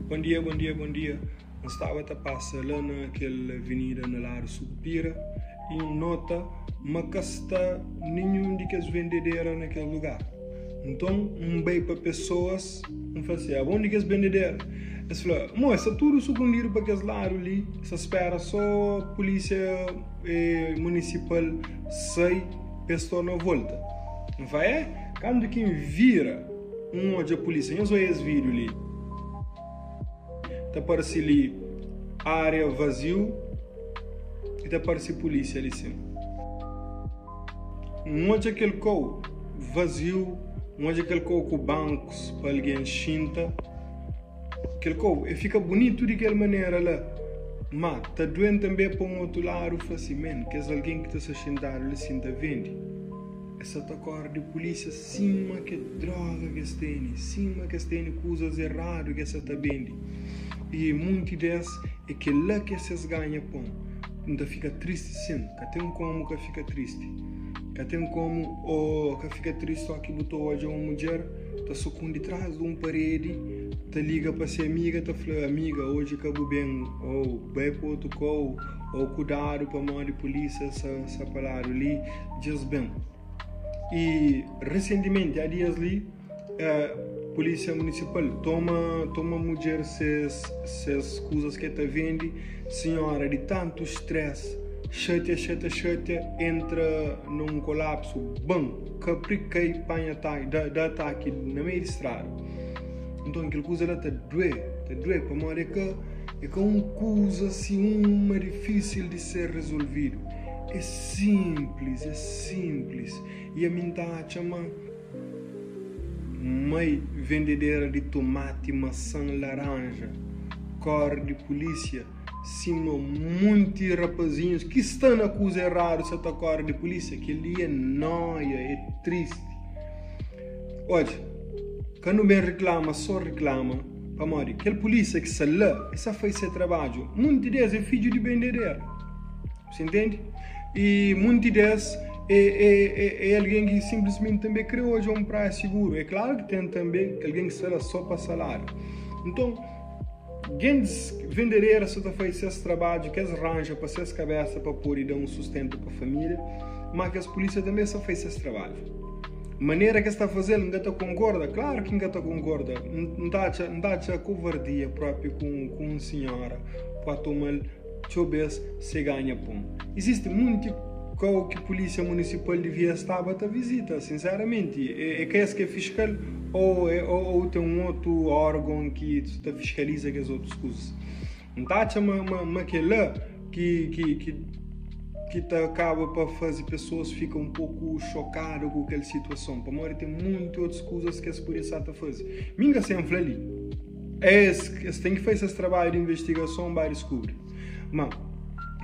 Bon dia, bon dia, bon dia. N staba ta pasa la na kel avenida na ladu Sukupira i N nota ma ka sta ninhun di kes vendedera na kel lugar. Nton, N bai pa pesoas, N fla si, Abo un di kes bendedera? Es fla, Mo, es sta tudu sukundidu pa kes ladu li, es ta spera so pulísia munisipal sai pa es torna volta. N fla, É? Kantu ki N vira, N odja pulísia. Nhos odja es vídiu li. Ta parse li ária vaziu i ta parse pulísia li sin. N odja kel kau vaziu, N odja kel kau ku bankus pa algen xinta. Kel kau e fika bunitu di kel manera la, má ta due-m tanbê pa un otu ladu fla si, Men, kes algen ki ta sta xintadu li sin ta vende, es sta ta kóre di pulísia sima ke dróga ki es tene, sima ki es tene kuzas eradu ki es sta ta bende. I munti di es é kel-la ki é ses ganha pon. N ta fika tristi sin, ka ten komu ka fika tristi. Ka ten komu o ka fika tristi o ki bu ta odja un mudjer ta sukundi tras di un paredi, ta liga pa se amiga ta fla, amiga oji ka bu ben, ou bai pa otu kou, ou kudadu pamodi pulisia sa sa pa ladu li, dja es ben. I resentimenti, a dias li, Polísia Municipal toma toma mudjer ses ses kuzas ke ta vende, senhora di tantu stress xatia xatia xatia entra na un kolapsu ban kapri kai panha ataki da da ataki na meiu di strada. Nton kel kuza la ta due ta due pamodi é ka é ka un kuza si uma difisil di ser resolvidu é simplis é simplis i ami nta atxa ma Mai vendedera di tumati, masan, laranja, kóre di pulísia sima munti rapazinhus ki sta na kuza eradu sa ta kóre di pulísia. Kel-li é noia, é tristi. Odja, ka nu ben riklama sô riklama, pamodi kel pulísia ki sta la, el sta faze se trabadju. Munti di es é fidju di bendedera. Você entende? E munti des é, é, é, é algen ki simplesmente tanbê krê odja un praia siguru. É klaru ki ten tanbê algen ki sta la só pa saláriu. Nton, gentis vendedera sa ta faze ses trabadju ki es ranja pa ses kabesa pa pode da un sustentu pa família, má kes pulísia tanbê sa faze ses trabadju. Manera ki es ta faze-l, N ka ta konkorda? Klaru ki N ka ta konkorda. N ta atxa, N ta atxa kovardia própi ku un sinhora pa toma-l Txeu bês se ganha pon. Izisti munti kau ki pulísia munisipal divia staba ta vizita. Sinseramenti, é ka es ki é fiskal ou ou ten un otu órgon ki ta fiskaliza kes otus kuzas. N ta atxa ma ma ma kel-la ki ki ki ki ta kaba pa faze pesoas fika un poku xokadu ku kel situason, pamodi ten munti otus kuzas ki es podia sta ta faze. Mi N ka sen fla li. Es, es ten ki faze ses trabadju di investigason ba diskubri. Ma,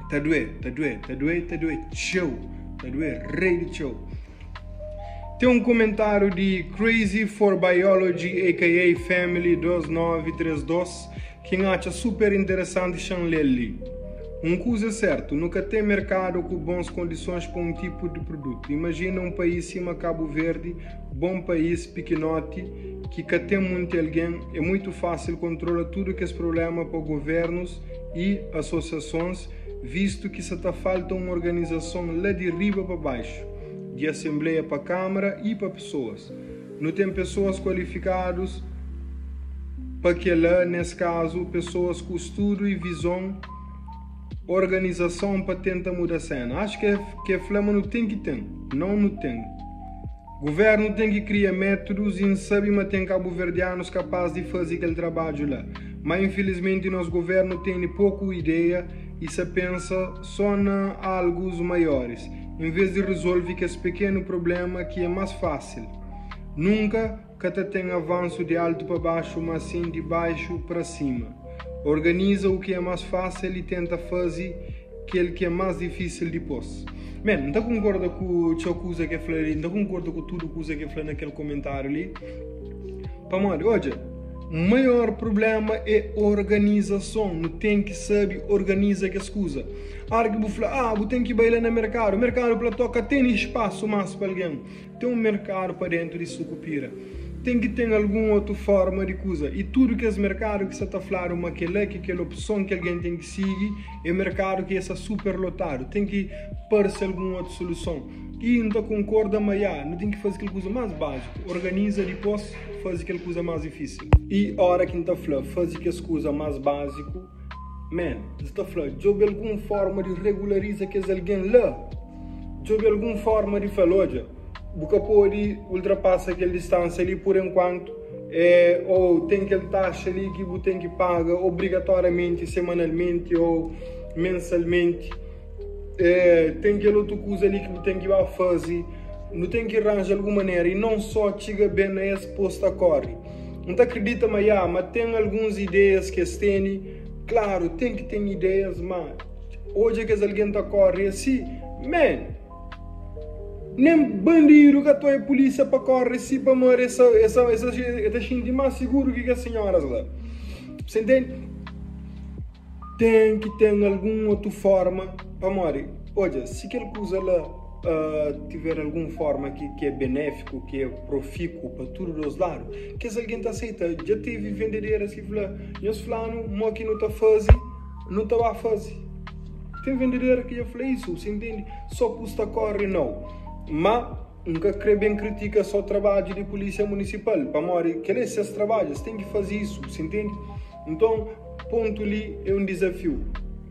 ta due, ta due, ta due, ta due txeu, ta due rei di txeu. Ten un komentariu di Crazy for Biology aka Family 2932 ki N atxa super interesanti xa-m le-l li. Un kuza é sertu, nu ka ten merkadu ku bons kondisons pa un tipu di produtu. Imajina un país sima Kabu Verdi, Bon país pikinoti ki ka ten munti algen é muitu fásil kontrola tudu kes problema pa governus i asosiasons vistu ki sa ta falta un organizason la di riba pa baxu, di asenbleia pa kamara i pa pesoas. Nu ten pesoas kualifikadus pa kela, nes kazu pesoas ku studu i vizon, organizason pa tenta muda sena. Axu ki é fla ma nu ten ki ten, nau nu ten. Guvernu ten ki kria métudus i N sabe ma ten kabuverdianus kapaz di faze kel trabadju la. Má infilismenti nos guvernu tene poku ideia i sa pensa so na algus maioris en ves di rizolve kes pekenu problema ki é más fásil. Nunka ka ta ten avansu di altu pa baxu má sin di baxu pra sima. Organiza u ki é más fásil i tenta faze Kel ki é más difísil dipôs. Men, N ta konkorda ku txeu kuza ki el fla li, N ta konkorda ku tudu kuza ki el fla na kel komentáriu li. Pamodi, odja, maior prubléma é organizason. Nu ten ki sabe organiza kes kuza. Óra ki bu fla, ah, bu ten ki bai la na merkadu, merkadu Plató ka ten spasu más pa algen. Ten un merkadu pa déntu di Sukupira. Ten ki ten algun otu forma di kuza. I tudu kes merkadu ki sa ta fladu ma kel-la ki kel opson ki algen ten ki sigi é merkadu ki sta super lotadu. Ten ki parse algun otu soluson. I N ta konkorda ma ya, nu ten ki faze kel kuza más báziku, organiza dipôs faze kel kuza más difísil. I óra ki N ta fla faze kes kuza más báziku, man, N sta fla djobe algun forma di regulariza kes algen la. Djobe algun forma di fla-l, odja, bu ka pode ultrapasa kel distánsia li pur enkuantu, é, ô ten kel taxa li ki bu ten ki paga obrigatoriamenti, semanalmenti ô mensalmenti. É, ten kel otu kuza li ki bu ten ki ba faze. Nu ten ki ranja algun manera i non só txiga ben na es pôs ta kóre. N ta kridita ma ya, ma ten alguns ideias ki es tene. Klaru, ten ki ten ideias, má odja kes algen ta kóre asi, man, nen bandidu ka ta oia pulísia pa kóre si pamodi es ta xinti más siguru ki kes sinhoras la. Bu sta intende? Ten ki ten algun otu forma, pamodi, odja, si kel kuza la tiver algun forma ki ki é benéfiku, ki é profíkuo pa tudu dos ladu, kes algen ta aseita. Dja tevi vendederas ki fla, nhos fla-nu mo ki nu ta faze, nu ta ba faze. Ten vendedera ki dja fla isu, si ntende? So ku sta kóre nau. Má, N ka krê ben kritika só trabadju di pulísia munisipal, pamodi kel-la é ses trabadju, es ten ki faze isu, si ntende? Nton, pontu li é un dizafiu.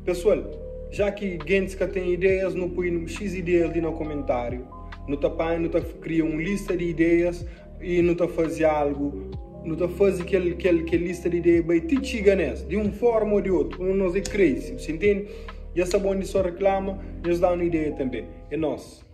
Pesoal, já ki gentis ka ten ideias, nu poi xis ideias li na komentáriu. Nu ta panha, nu ta kria un lista di ideias i nu ta faze algu, nu ta faze kel, kel, kel lista di ideia bai ti txiga nes, di un forma ô di otu. Pamodi nos é crazy, bu ntende? Dja sta bon di só reklama, nhos da-nu ideia tanbe. É nos.